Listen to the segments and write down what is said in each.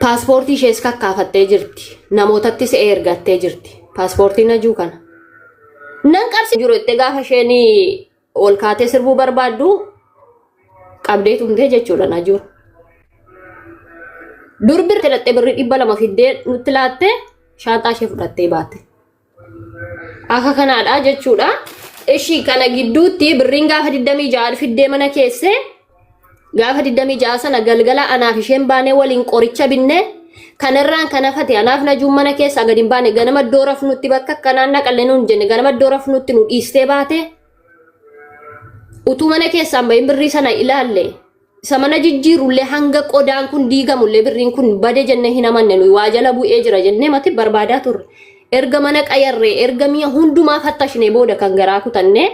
Paaspoortii ishees kakkaafattee jirti. Namootattis ergattee jirti. Paaspoortii Najuu kana. Nan qabsi jiru jettee gaafa isheen ol kaatee sirbuu barbaaddu qabdee tumtee jechuudha Najuun. Durbi hidhattee birrii 200 fiddee nutti laattee shaanxaa ishee fudhattee baate. Akka kanaadha jechuudha. Ishii kana gidduutti birriin gaafa 26 fiddee mana keessee gaafa 26 sana galgala anaaf isheen baanee waliin qoricha binne kanarraan kan hafate anaaf Najuun mana keessaa gadi hin baane. Ganama iddoo rafnutti bakka akkanaan naqalle nuun jenne, ganama iddoo rafnutti nu dhiistee baate. Utuu mana keessaan bahin birrii sana ilaalle. Isa mana jijjiirullee, hanga qodaan kun diigamullee, birriin kun bade jennee hin amanne. Nuyi waa jala bu'ee jira jennee mati barbaadaa turre. Erga mana qayarree, erga mi'a hundumaa fattashinee booda kan garaa kutannee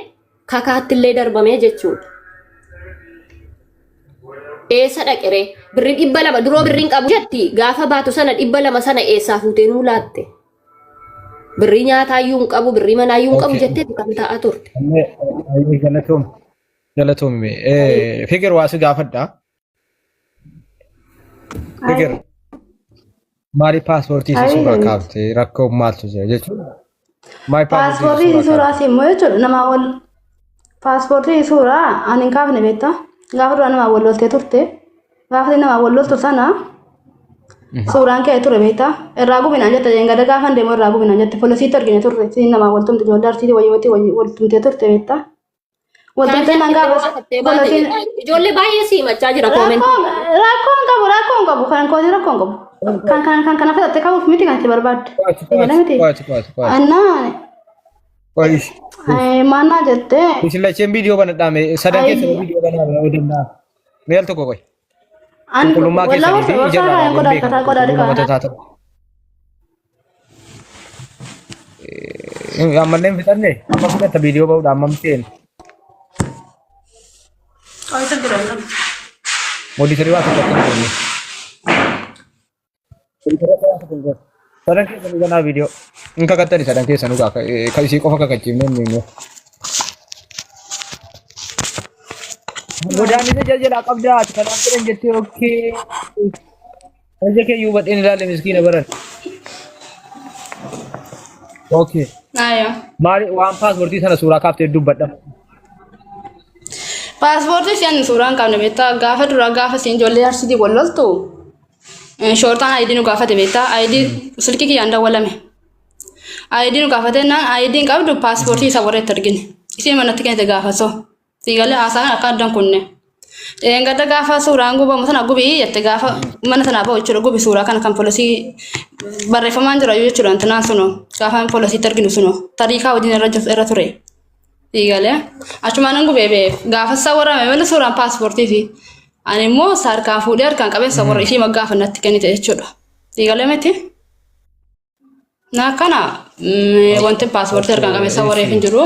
kakaattillee darbamee jechuudha. Eessa dhaqeree? Birrii 200 duroo birriin qabu jetti, gaafa baatu sana 200 sana eessaa fuutee nuu laatte? Birrii nyaataayyuu hin qabu, birrii manaayyuu hin qabu jettee kan taa'aa turte. Galatoom. Galatoomi. Fikir, waa si gaafadha. Fikir. Maali paaspoortii si suuraa kaafte? Rakkoo maaltu jira jechuudha? Maali paaspoortii suuraa si immoo jechuudha namaa wal paaspoortii suuraa ani hin kaafne, beektaa? Gaafa dura namaa wal loltee turte, gaafa namaa wal loltu sana suuraan kee ture, beektaa? Irraa gubinaan jette. Gada gaafa deemu irraa gubinaan jette. Poolisiitti argine turre. Siin namaa wal tumte, ijoollee Arsiitii wayii wayii wal tumtee turte, beektaa? Wal tumtee naan gaafa poolisiin Ijoollee baay'ee si himachaa jira koomentii. Rakkoon qabu, rakkoon qabu, kan kooti rakkoon qabu, kan kan kan kana fudhatte qabuuf miti kan itti barbaadde. Eegale miti. Qo'atu, qo'atu, qo'atu. Annaa Qo'is. Maannaa jettee. Isin lacheen viidiyoo banadhaa mee, sadan keessa viidiyoo banaa yoo danda'a. Mee al tokko qoy. Ani Qulqullummaa keessanii fi ija irraa ilaaluun beekama. Qulqulluu namoota taatan. Ammallee hin fixanne, amma fudhatta viidiyoo ba'uudha ammam seenu. Mooditarii waa tokko akka hin goone. Sadan keessanuu banaa viidiyoo. Hin kakattani sadan keessanuu gaa kan isii qofa kakachiifne hin immoo. Godaannisa jala jalaa qabdaa ati kanaaf jedhan jettee, okay. Ija kee iyyuu hubadheen ilaalle, miskiina baran. Okay. Ayo. Maali waan paaspoortii sana suuraa kaaftee dubbadha. Paaspoortii isheen suuraa hin qabne, beektaa? Gaafa dura gaafa isheen ijoollee Arsiitii wal loltu shoortaan ID nu gaafate, beektaa? ID silkii kiyyaan dawwalame. ID nu gaafate naan ID hin qabdu, paaspoortii isa warra itti argine. Isheen manatti kennite gaafa soo. Siigalee haasaa kan akka addan kunne. Dheengadda gaafa suuraan gubamu sana gubii jette, gaafa mana sanaa bahu jechuudha, gubi suuraa kana kan poolisii barreeffamaan jira jechuudha, intinaan sunu gaafa poolisiitti arginu sunu tariikaa wajjin irra jirtu irra ture. Siigalee achumaan nan gubee bee gaafa sawwarame malee suuraan paaspoortii fi ani immoo harkaan fuudhee harkaan qabee sawwarra ishii gaafa natti kennite jechuudha. Siigalee miti. Na kana wanti paaspoortii harkaan qabee sawwareef hin jiru.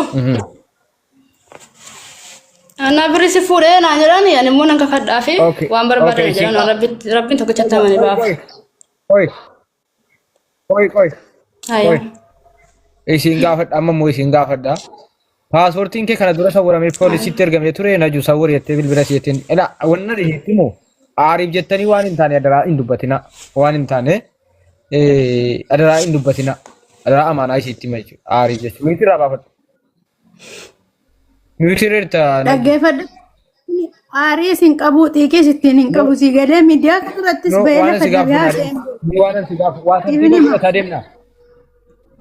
Na birri si fuudhee naan jedhani, ani immoo nan kakadhaa fi waan barbaadan jedhan, rabbiin tokkichatti amane baaf. Qoy. Qoy, qoy. Haya. Qoy. Isiin gaafadha, amma immoo isiin gaafadha. Paaspoortiin kee kana dura sawwaramee poolisiitti ergamee ture, Naju sawwari jettee bilbila si jetteen. Ila wanna itti moo aariif jettanii waan hin taane adaraa hin dubbatina. Waan hin taane adaraa hin dubbatina. Adaraa amaanaa isiitti hima jechuudha. Aariif jechuudha. Miyuutii irraa baafadhu. Miyuutii irra jirta, Naju. Dhaggeeffadhu. Aarii sin qabu, xiiqiis ittiin hin qabu. Si galee miidiyaa kanarrattis No, bahee waan lafa si gaafa dabee haasa'e. waan si gaafa waa Siifin tartiiba hima. godhataa deemna.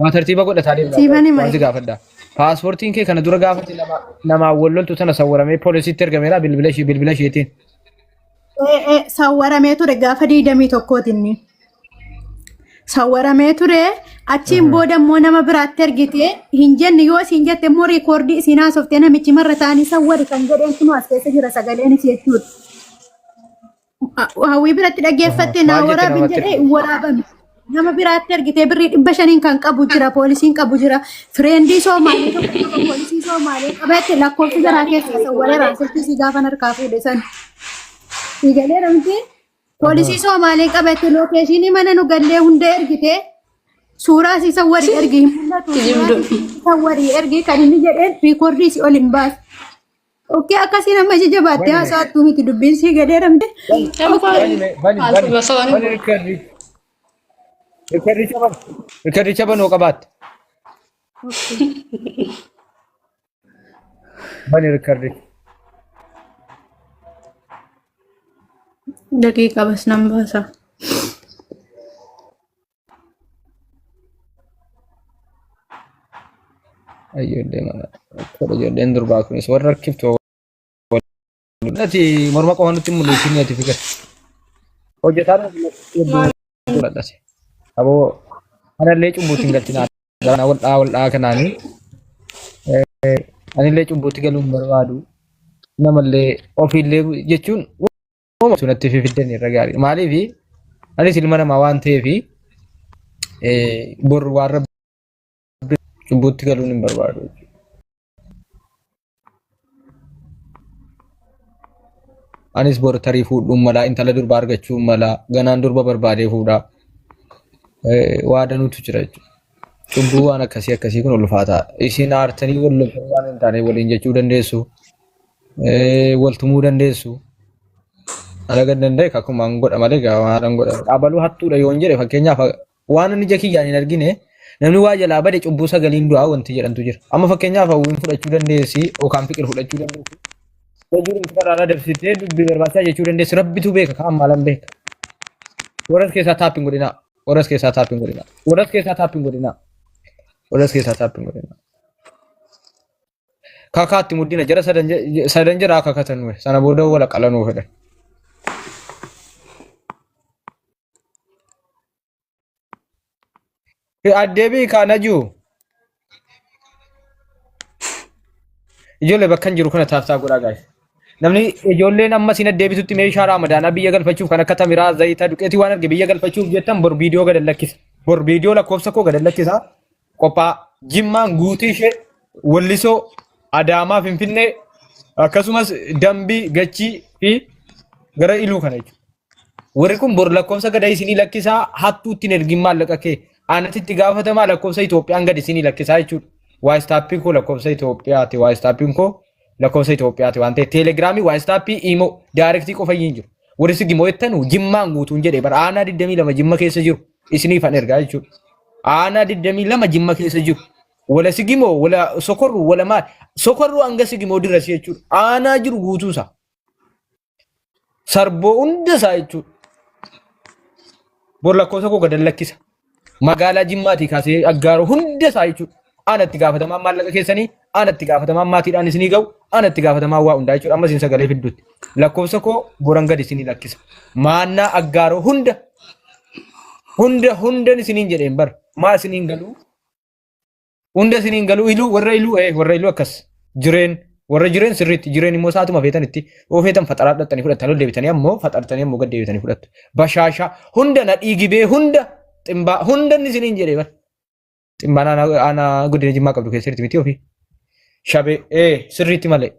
Waa tartiiba godhataa deemna. Siifan hima. Waan si gaafadha. Paaspoortiin kee kana dura gaafate nama namaan wal loltu sana sawwaramee poolisiitti ergameera bilbila ishee bilbila isheetiin. Ee, sawwaramee ture gaafa 21ti inni. Sawwaramee ture, achiin booda immoo nama biraatti ergite hin jenne. Yoo isiin jette immoo riikoordii isiin haasoftee namichi marra ta'anii sawwari kan jedheen kunoo as keessa jira, sagaleen isii jechuudha. Hawwii biratti dhaggeeffatte naa Maal jette waraabin namatti? jedhee hin waraabame. Nama biraatti ergitee birrii 500n kan qabu jira, poolisiin qabu jira. Fireendii Soomaalee tokko qaba, poolisii Soomaalee qabatte, lakkoofsa jaraa keessaa sawwareera silkii gaafan harkaa fuudhe san. Siigalee namti poolisii Soomaalee qabatte, lookeeshinii mana nu gallee hunda ergite, suuraa isii sawwarii ergi hin mul'atu. Suuraa isii sawwarii ergi kan inni jedheen riikoordii si ol hin baasu. Okkee akkasiin amma ija jabaattee Bani mee. haasa'attu miti dubbiin sii gadeeramte. Bani mee bani bani bani rikardi. Rikardicha banu. Rikardicha banuu qabaatte. Bani rikardi. Daqiiqa bas nan baasa. Ijoollee mana. Ijoolleen durbaa kunis warra rakkiftu. Ati morma qofa nutti mul'isin ati fikir. Hojjetaan mul'ate. Aboo anallee cubbuutti hin galchinaa. Gara wal dha'aa wal dha'aa kanaanii anillee cubbuutti galuu hin barbaadu. Namallee ofiillee jechuun uumama sunatti fi fiddan irra gaarii. Maaliif anis ilma namaa waan ta'eef bor waan rabbi cubbuutti galuun hin barbaadu. Anis bor tarii fuudhuun mala, intala durbaa argachuun mala, ganaan durba barbaadee fuudha. Waa danuutu jira jechuudha. Cubbuu waan akkasii akkasii kun ulfaataadha. Isin aartanii wal loltanii waan hin taane waliin jechuu dandeessu. Wal tumuu dandeessu. Ana gad danda'e kakumaan godha malee waan godha. Abaluu hattuudha yoon jedhe fakkeenyaaf waan inni ija kiyyaan hin argine namni waa jalaa bade cubbuu sagaliin du'aa wanti jedhantu jira. Amma fakkeenyaaf hawwiin fudhachuu dandeessi yookaan fiqir fudhachuu dandeessi. Hojiin karaa dabsitee dubbii barbaachisaa jechuu dandeessi. Rabbitu beeka kaan maalan beeka. Warras keessaa taappiin godhinaa. Warras keessaa taappiin godhinaa. Warras keessaa taappiin godhinaa. Warras keessaa taappiin godhinaa. Kakaatti muddina jara sadan sadan jara kakatan sana booda wala qalanuu fedhan. Addeebii kaa najuu. Ijoollee bakka hin jiru kana taaftaa godhaa gaa'e. Namni ijoolleen amma isin addeebitutti meeshaa raamadaanaa biyya galfachuuf kan akka tamiraa, zayita, duqeetii waan arge biyya galfachuuf jettan bor viidiyoo gad lakkisa. Bor viidiyoo lakkoofsa koo gad lakkisa. Qophaa Jimmaan guutuu ishee Wallisoo, Adaamaa, Finfinnee akkasumas Dambii, Gachii fi gara Iluu kana jechuudha. Warri kun bor lakkoofsa gada isinii lakkisaa hattuutti hin ergin maallaqa kee. Anatti itti gaafatamaa lakkoofsa Itoophiyaan gad isinii lakkisaa jechuudha. Waayistaappiin koo lakkoofsa Itoophiyaati. Waayistaappiin koo lakkoofsa Itoophiyaati waan ta'eef teelegiraamii waayistaappii imoo daayirektii qofa hin jiru. Warri sigimoo jettanu jimmaan guutuun jedhe bara aanaa 22 jimma keessa jiru isiniifan ergaa jechuudha. Aanaa 22 jimma keessa jiru. Wala sigimoo wala sokorru wala maal sokorru hanga sigimoo dirasi jechuudha. Aanaa jiru guutuusaa. Sarboo hunda isaa jechuudha. Bor lakkoofsa koo gadan lakkisa. Magaalaa Jimmaatii kaasee Aggaaroo hunda isaa jechuudha. Ana itti gaafatamaan maallaqa keessanii, ana itti gaafatamaan maatiidhaan isinii ga'u, ana itti gaafatamaan waa hundaa jechuudha. Amma isin sagalee fidduutti. Lakkoofsa koo boran gadi isinii lakkisa. Maannaa Aggaaroo hunda hunda hundan isiniin jedheen bar. Maa isiniin galuu? Hunda isiniin galuu iluu warra iluu warra iluu akkas jireen warra jireen sirriitti jireen immoo saatuma feetan itti yoo feetan faxaraa fudhattanii fudhattan ol deebitanii ammoo faxartanii ammoo gad deebitanii fudhattu. Bashaashaa hunda nadhii gibee hunda ximbaa hunda inni isiniin jedhee bar. Ximbaan aanaa godina jimmaa qabdu keessatti miti ofii. Shabee sirriitti malee.